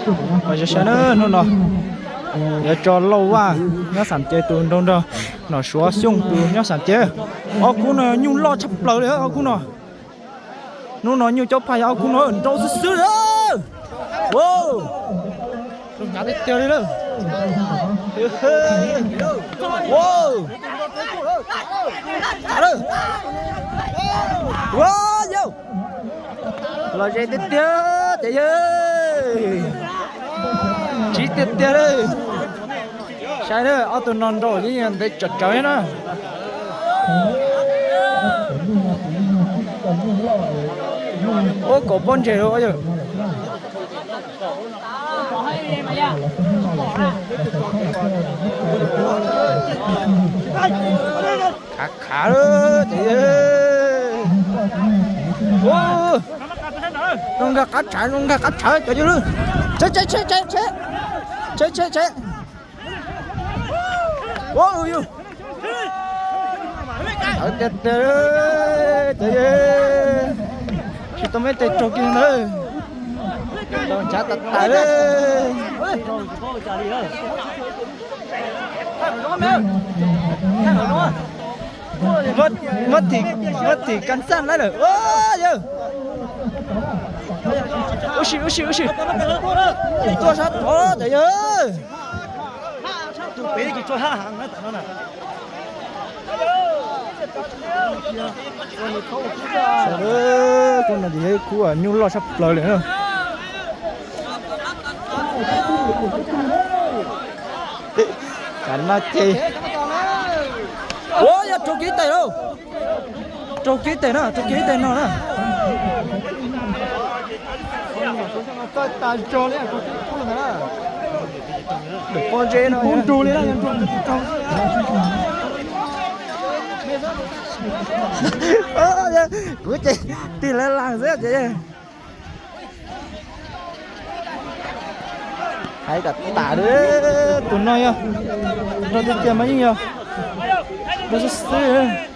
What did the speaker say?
Os, saib na, hnub no yuav tso Lauj Vaj nyob Xam Cev tus nraug nrog Nom Suav Xyooj tus nyob Xam Cev. Ob khub no nyuj loj tshaj plaws li, ob khub no. Hnub no nyuj caub phaj yog ob khub no nrau xwb xwb li. Hnyav tiag tiag li lawm. Ua, yau, los ze tiag tiag ces yawg, tsiv tiag tiag li. Saib na, ob tug no nrau yeej ntev tsawv tsawv na. Ua, kaum pob ntseg lawm yawg. Khav khav lawm ces, zoo nkag qab tshawv, zoo nkag qab tshawv cov yawg. Tsheb, tsheb, tsheb, tsheb, tsheb, tsheb. Ua, yus, tawv tiag tiag cov yawg. Tsis tau me tes raug kiag ntawd, nchav tas tas li. Muab tim, muab tim kas xaj laib lawm yawg. Ua si, ua si, ua si. Tuaj sab tod cov yawg. Kuv no ces yog ib khub nyuj loj tshaj plaws li na. Tam no ces, ua, yog raug kiag ib tais lauj. Raug kiag ib tais no, raug kiag ib tais no na. Pob ntseg no nrug li na. Kuv ces tig laj laj xwb ces. Hais kom tas li, tus no yog nrau tiag tiag mas yeej yog nrau xwb xwb.